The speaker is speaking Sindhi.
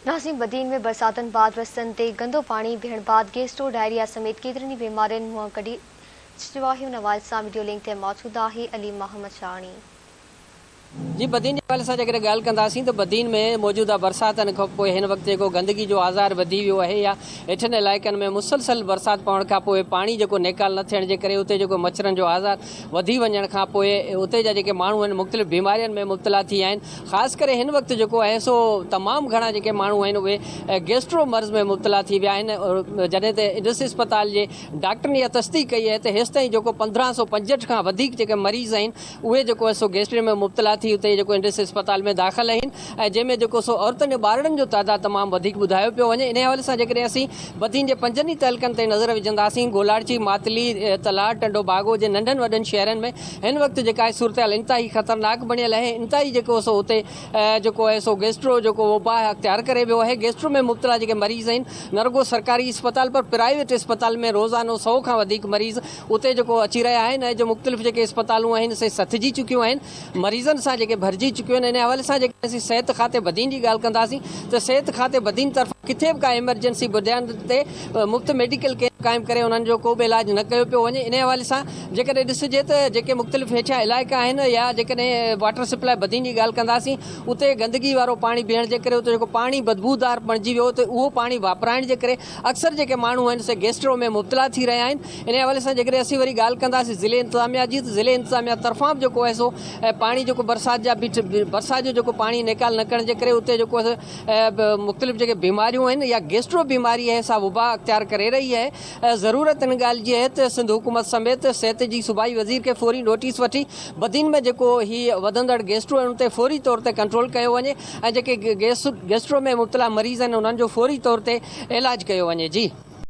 ناظرين بدين ۾ برساتن بعد رستن تي گندو پاڻي بيهڻ بعد گيسٽرو، ڊائريا سميت ڪيترين ئي بيمارين منهن ڪڍي ڇڏيو آهي. ان حوالي سان وڊيو لنڪ تي موجود آهي علي محمد شاهاڻي. جي بدين جي حوالي سان جيڪڏهن ڳالهه ڪنداسين ته بدين ۾ موجوده برساتن کان پوء هن وقت جيڪو گندگي جو آزار وڌي ويو آهي يا هيٺين علائقن ۾ مسلسل برسات پوڻ کان پوء پاڻي جيڪو نيڪال نه ٿيڻ جي ڪري اتي جيڪو مڇرن جو آزار وڌي وڃڻ کان پوء اتي جا جيڪي ماڻهو آهن مختلف بيمارين ۾ مبتلا ٿي ويا آهن خاص ڪري هن وقت جيڪو آهي سو تمام گهڻا جيڪي ماڻهو آهن اهي گيسٽرو مرض ۾ مبتلا ٿي ويا آهن جڏهن ته انڊس اسپتال جي ڊاڪٽرن اها تصديق ڪئي آهي ته هيستائين جيڪو 1565 کان وڌيڪ جيڪي مريض آهن اهي جيڪو آهي سو گيسٽري ۾ مبتلا ٿي اتي جيڪو انڊس اسپتال ۾ داخل آهن ۽ جنهن ۾ جيڪو سو عورتن ۽ ٻارڙن جو تعداد تمام وڌيڪ ٻڌايو پيو وڃي انهي حوالي سان جيڪڏهن اسين بدين جي پنجن ئي تعلقن تي نظر وجهنداسين گولاڙچي، ماتلي، تلهار، ٽنڊو باگو جي ننڍن وڏن شهرن ۾ هن وقت جيڪا آهي صورتحال انتهائي خطرناڪ بڻيل آهي انتهائي جيڪو سو اتي جيڪو آهي سو گيسٽرو جيڪو وبا اختيار ڪري ويو آهي گيسٽرو ۾ مبتلا جيڪي مريض آهن نه رڳو سرڪاري اسپتال پر پرائيويٽ اسپتال ۾ روزانو سئو کان وڌيڪ مريض اتي جيڪو اچي رهيا آهن ۽ جو مختلف جيڪي اسپتالون آهن سي سٿجي چڪيون آهن مريضن سان جيڪي ڀرجي چڪيون آهن ان حوالي سان جيڪڏهن اسين صحت کاتي بدين جي ڳالهه ڪنداسين ته صحت کاتي بدين طرفان ڪٿي به ڪا ايمرجنسي بنياد تي مفت ميڊيڪل ڪيمپ قائم ڪري انهن جو ڪو به علاج نه ڪيو پيو وڃي انهي حوالي سان جيڪڏهن ڏسجي ته جيڪي مختلف هيٺيان علائقا آهن يا جيڪڏهن واٽر سپلاء بدين جي ڳالهه ڪنداسين اتي گندگي وارو پاڻي بيهڻ جي ڪري اتي جيڪو پاڻي بدبودار بڻجي ويو ته اهو پاڻي واپرائڻ جي ڪري اڪثر جيڪي ماڻهو آهن سي گيسٽرو ۾ مبتلا ٿي رهيا آهن انهي حوالي سان جيڪڏهن اسين وري ڳالهه ڪنداسين ضلعي انتظاميا جي ته ضلعي انتظاميا طرفان به جيڪو آهي سو پاڻي جيڪو برسات جا برسات جو جيڪو پاڻي نيڪال نه ڪرڻ جي ڪري اتي جيڪو مختلف جيڪي بيماريون آهن يا گيسٽرو بيماري آهي سا وبا اختيار ڪري رهي آهي ضرورت ان ڳالهه جي آهي ته سنڌ حڪومت سميت صحت جي صوبائي وزير کي فوري نوٽيس وٺي بدين ۾ جيڪو هي وڌندڙ گيسٽرو آهي ان تي فوري طور تي ڪنٽرول ڪيو وڃي ۽ جيڪي گيسٽرو ۾ مبتلا مريض آهن انهن جو فوري طور تي علاج ڪيو وڃي جي.